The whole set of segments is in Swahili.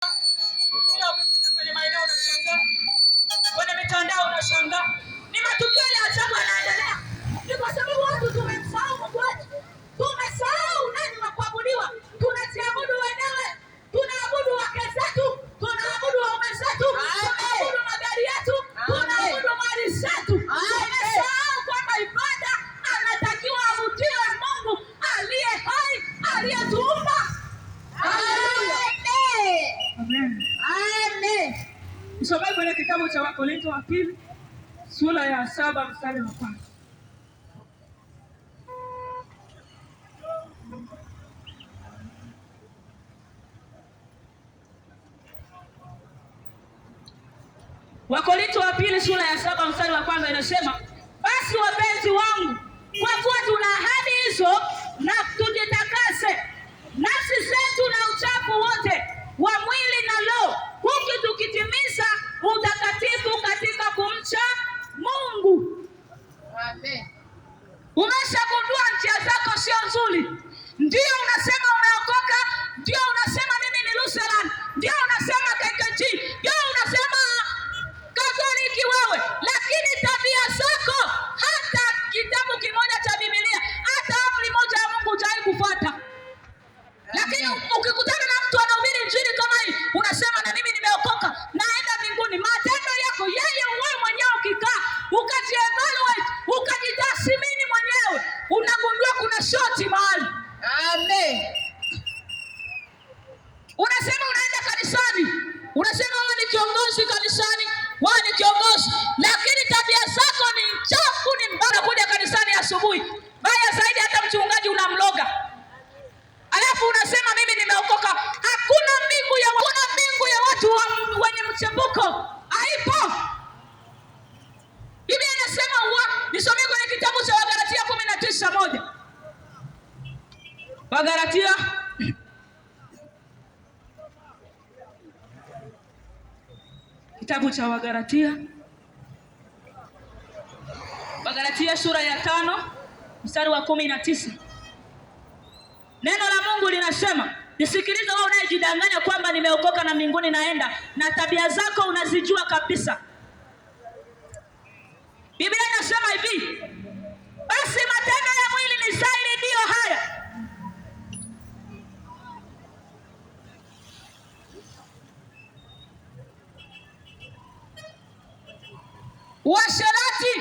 Kila ukipita kwenye maeneo unashangaa, kwenye mitandao unashangaa, ni matukio ya ajabu yanaendelea. Ni kwa sababu watu tumemsahau Mungu wetu, tumesahau nani wa kuabudiwa. Tunajiabudu wenyewe, tunaabudu wake zetu, tunaabudu waume zetu, tunaabudu magari yetu, tunaabudu mali zetu. Tumesahau kwamba ibada anatakiwa abudiwe Mungu aliye hai, aliyetuumba. Haleluya. Amen. Amen. Nisomee kwenye kitabu cha Wakorintho wa pili sura ya 7 mstari wa 1. Wakorintho wa pili sura ya 7 mstari wa 1 inasema, basi wapenzi wangu, kwa kuwa tuna ahadi hizo, na tujitakase nafsi zetu na uchafu wote wa mwili na roho, huku tukitimiza utakatifu katika kumcha Mungu. Amen. Umeshagundua njia zako sio nzuri, ndio unasema umeokoka, ndio unasema mimi ni Lutheran, ndio unasema KKG, ndio unasema Katoliki wewe, lakini tabia zako, hata kitabu kimoja cha Biblia, hata amri moja ya Mungu hujawahi kufuata. Lakini ukikutana na mtu anahubiri injili kama hii, unasema na mimi nimeokoka, naenda mbinguni. Matendo yako yeye, wewe mwenyewe ukikaa ukajievaluate, ukajitathmini mwenyewe, unagundua kuna shoti mahali. Amen. Unasema unaenda kanisani, unasema wewe ni kiongozi kanisani, wewe ni kiongozi, lakini tabia zako ni chafu, ni mbaya. Unakuja kanisani asubuhi, baya zaidi hata mchungaji unamloga, alafu unasema mimi nimeokoka. Hakuna mbingu ya, hakuna mbingu ya watu wenye mchepuko, haipo. Biblia inasema nisomee kwenye kitabu cha Wagalatia 19:1. Wagalatia kitabu cha Wagalatia, Wagalatia sura ya 5 mstari wa 19. Neno la Mungu linasema, nisikilize wewe unayejidanganya kwamba nimeokoka na mbinguni naenda, na tabia zako unazijua kabisa. Biblia inasema hivi, basi matendo ya mwili ni dhahiri, ndiyo haya: uasherati.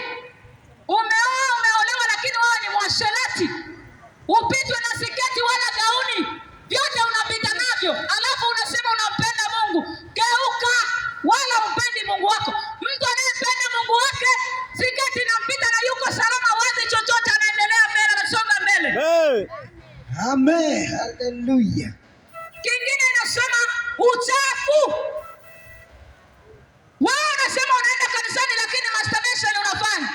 Umeoa, umeolewa, lakini wewe ni mwasherati. Upitwe na siketi wala gauni, vyote unapita navyo, alafu unasema unampenda Mungu. Geuka, wala umpendi Mungu wako. Mtu anayempenda Mungu wake, siketi inampita na yuko salama, wazi chochote, anaendelea mbele, anasonga mbele. Hey. Amen. Hallelujah. Kingine inasema uchafu. Wewe unasema unaenda kanisani, lakini masturbation unafanya.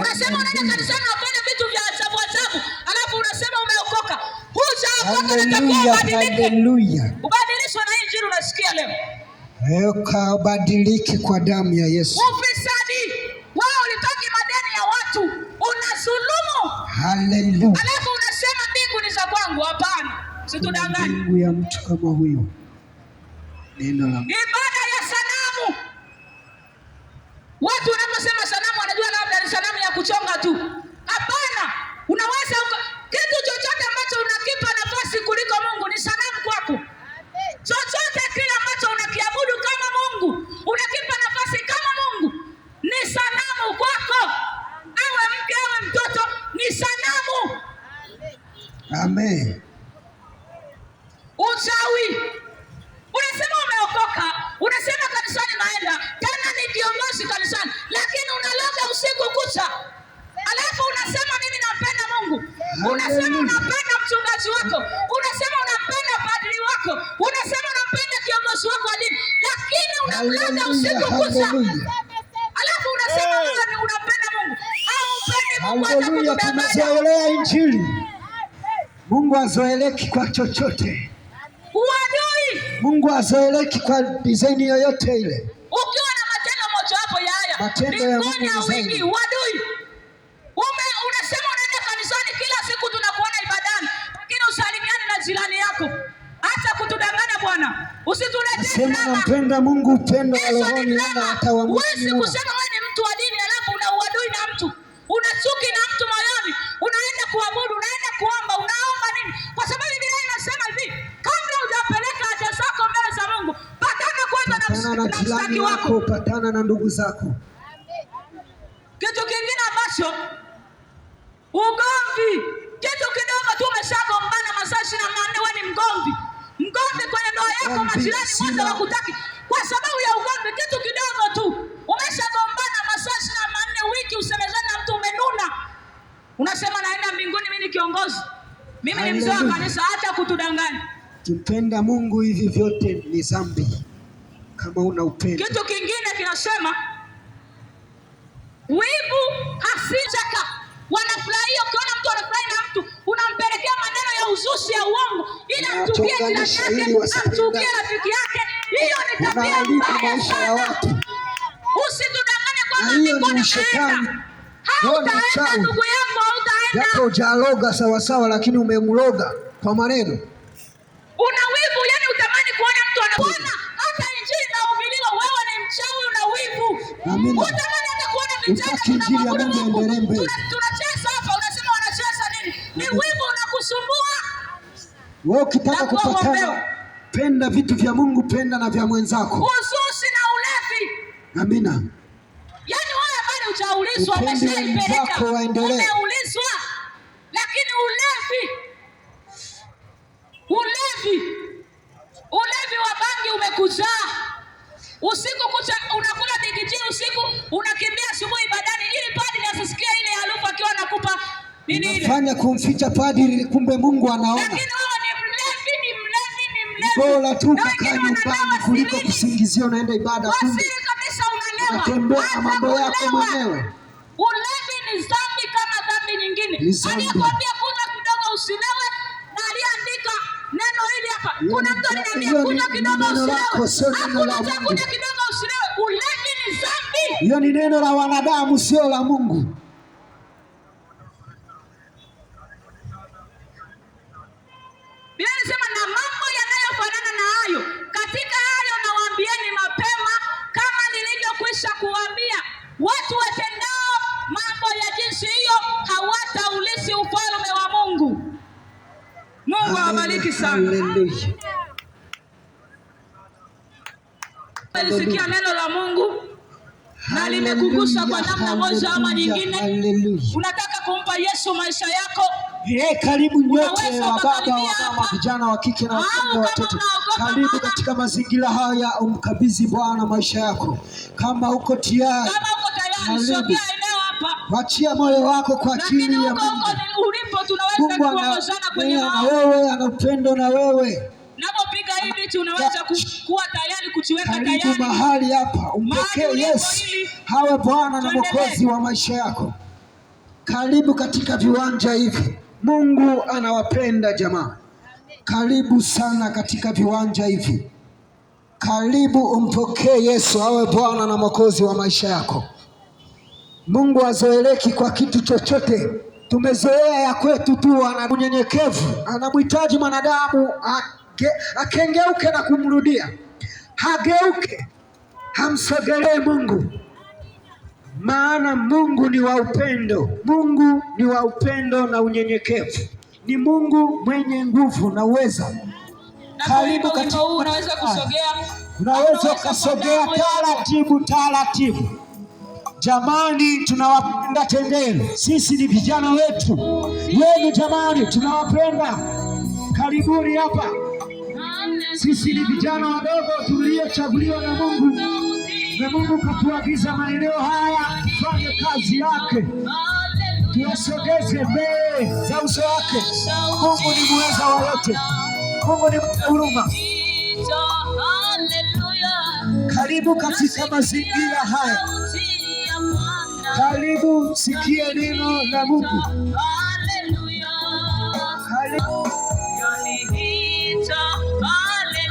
Unasema unaenda kanisani unafanya vitu vya ajabu ajabu, alafu unasema umeokoka. Hujaokoka, unatakiwa ubadilike. Hallelujah. Ubadilishwe na injili unasikia leo. Ukabadilike kwa damu ya Yesu. Ufisadi. Wewe ulitaki madeni ya watu, unadhulumu. Hallelujah. Alafu unasema mbingu ni za kwangu. Hapana, usitudanganye. Mbingu ya mtu kama huyo. Neno la ibada ya sanamu. Watu wanaposema sanamu wanajua labda ni sanamu ya kuchonga tu. Hapana, unaweza kitu chochote ambacho unakipa nafasi kuliko Mungu ni sanamu kwako. Chochote kile ambacho unakiabudu kama Mungu, unakipa nafasi kama Mungu, ni sanamu kwako. Awe mke awe mtoto, ni sanamu. Amen. Uchawi. Unasema umeokoka, unasema kanisani naenda, tena ni kiongozi kanisani, lakini unaloga usiku kucha. Alafu unasema mimi nampenda Mungu. Unasema unampenda mchungaji wako, unasema unampenda padri wako, unasema unampenda kiongozi wako wa dini, lakini unamloga usiku kucha. Alafu unasema wewe ni unampenda Mungu. Haumpendi Mungu hata Hallelujah. kukudanganya. Tumezoelea injili. Mungu hazoeleki kwa chochote. Uadui. Mungu hazoeleki kwa design yoyote ile. Ukiwa na matendo mojawapo ya haya, Matendo ya mbinguni Mungu ni hauingii. zaidi. Uadui. Unasema unaenda kanisani kila siku tunakuona ibadani, lakini usalimiani na jirani yako. Acha kutudanganya bwana. Usituletee Nasema drama. nampenda Mungu, upendo wa Hizo ni rohoni drama. ana hata wa Huwezi mwilini huna. kusema wewe ni mtu wa dini alafu una uadui na mtu, una chuki na mtu moyoni, unaenda kuabudu, unaenda kuomba, unaomba nini? Kwa sababu Biblia inasema hivi, kabla hujapeleka haja zako mbele za Mungu, patana kwanza na Patana na na jirani mshtaki wako. yako, patana na ndugu zako. Kitu kingine ambacho ugomvi, kitu kidogo tu umeshagombana masaa 24, wewe ni mgomvi, mgomvi kwenye ndoa yako, Ugomvi, majirani wote hasira. wakutaki kwa sababu ya ugomvi. Kitu kidogo tu umeshagombana masaa 24, wiki usemezana na mtu, umenuna, unasema naenda mbinguni, mimi ni kiongozi, mimi ni mzee wa Haleluya. kanisa, hata kutudanganya. Kimpenda Mungu hivi vyote ni dhambi kama una upendo. Kitu kingine kinasema wivu, hasira. Wanafurahia ukiona mtu anafurahi na mtu, unampelekea maneno ya uzushi ya uongo ili amchukie jirani Unawatenganisha yake, ili wasipendane. amchukie rafiki yake. Hiyo ni tabia Unaharibu mbaya maisha ya sana. watu, Usitudanganye na kwamba hiyo ni mbinguni ushetani. unaenda. Huo ni Hautaenda uchawi. ndugu yangu, hautaenda. Japo hujaloga sawasawa, lakini umemloga kwa maneno. Una wivu, yani utamani kuona mtu anaona hata injili inahubiriwa, wewe ni mchawi, una wivu. Amina. Utamani hata kuona vijana Utaki injili ya tunamwabudu Mungu Mungu, iendelee mbele. tunacheza hapa, unasema wanacheza nini? Ni wivu unakusumbua. Wewe ukitaka Na kuwa kupatana, mwombeo. penda vitu vya Mungu, penda na vya mwenzako. Uzushi na ulevi, Amina. yani wewe habari hujaulizwa, Upende umeshaipeleka, wenzako waendelee. umeulizwa, lakini ulevi, ulevi, ulevi wa bangi umekuzaa. Usiku kucha unakula bigiji usiku, unakimbia asubuhi ibadani ili padri asisikie ile harufu akiwa anakupa nini ile. Unafanya kumficha padri, kumbe Mungu anaona. Lakini wewe ni mlevi, ni mlevi, ni mlevi. Bora tu Na ukakaa wengine nyumbani wanalewa kuliko sirini, kusingizia unaenda ibada, kwa kumbe siri kabisa unalewa. unatembea na Hata mambo yako kulewa. mwenyewe. Ulevi ni dhambi kama dhambi nyingine. Ni dhambi. Aliyekwambia kunywa kidogo usilewe na aliyeandika neno hili hapa. Hiyo Kuna ni mtu aliniambia hiyo ni kunywa ni kidogo neno lako, usilewe. sio neno Hakuna la cha Mungu. kunywa kidogo usilewe. Ulevi ni dhambi. Hiyo ni neno la wanadamu, sio la Mungu. Biblia inasema na mambo yanayofanana na hayo, katika hayo nawaambieni mapema, kama nilivyokwisha kuwaambia, watu watendao mambo ya jinsi hiyo hawataurithi ufalme wa Mungu. Mungu awabariki sana. Haleluya. Umelisikia neno la Mungu na limekugusa kwa namna moja ama nyingine. Haleluya. Unataka kumpa Yesu maisha yako, Karibu nyote Unaweza wa baba ukakaribia wa mama, hapa. vijana wa kike na Au wa kiume, kama watoto, unaogopa karibu mama. katika mazingira haya, umkabidhi Bwana maisha yako. Kama uko tayari, Kama uko tayari, karibu, sogea eneo hapa. wachia moyo wako kwa Lakini ajili ya huko huko Mungu. ulipo tunaweza Mungu ana kuongozana kwenye yeye ana maombi. wewe, ana upendo na wewe. Napopiga hii biti unaweza kuwa tayari kujiweka Karibu tayari. mahali hapa, umpokee Mahali ulipo Yesu ili hawe Bwana na tuendelee. Mwokozi wa maisha yako. Karibu katika viwanja hivi, Mungu anawapenda jamaa. Karibu sana katika viwanja hivi, karibu umpokee Yesu awe Bwana na Mwokozi wa maisha yako. Mungu hazoeleki kwa kitu chochote, tumezoea ya kwetu tu. Ana unyenyekevu, anamhitaji mwanadamu akengeuke na kumrudia, hageuke, hamsogelee Mungu, maana Mungu ni wa upendo. Mungu ni wa upendo na unyenyekevu, ni Mungu mwenye nguvu na uweza. Karibu Napoimba wimbo katika huu unaweza kusogea. unaweza Unaweza ukasogea kuandaa moyo wako. taratibu taratibu. Jamani, tunawapenda Tendele, sisi ni vijana wetu wenu. Jamani, tunawapenda, karibuni hapa. Sisi ni vijana wadogo tuliochaguliwa na Mungu, na Mungu katuagiza maeneo haya tufanye kazi yake, tuwasogeze mbele za uso wake. Mungu ni muweza wa yote, Mungu ni mwenye huruma. Karibu katika mazingira haya, karibu sikie neno la Mungu. Karibu,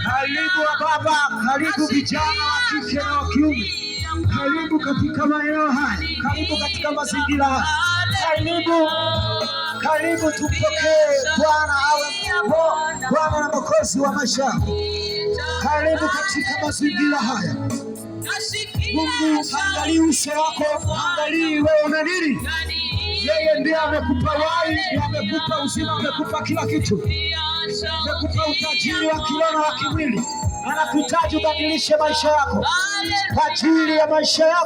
karibu wa baba, karibu vijana wa kike na wa kiume, karibu katika maeneo haya, karibu katika mazingira haya, karibu, karibu tumpokee Bwana awe Bwana na Mwokozi wa maisha yako. Karibu katika mazingira haya. Mungu haangalii uso wako, haangalii wewe una nini. Yeye ndiye amekupa uhai, ndiye amekupa uzima, amekupa kila kitu, amekupa utajiri wa kiroho na wa kimwili. Anakuhitaji ubadilishe maisha yako kwa ajili ya maisha yako.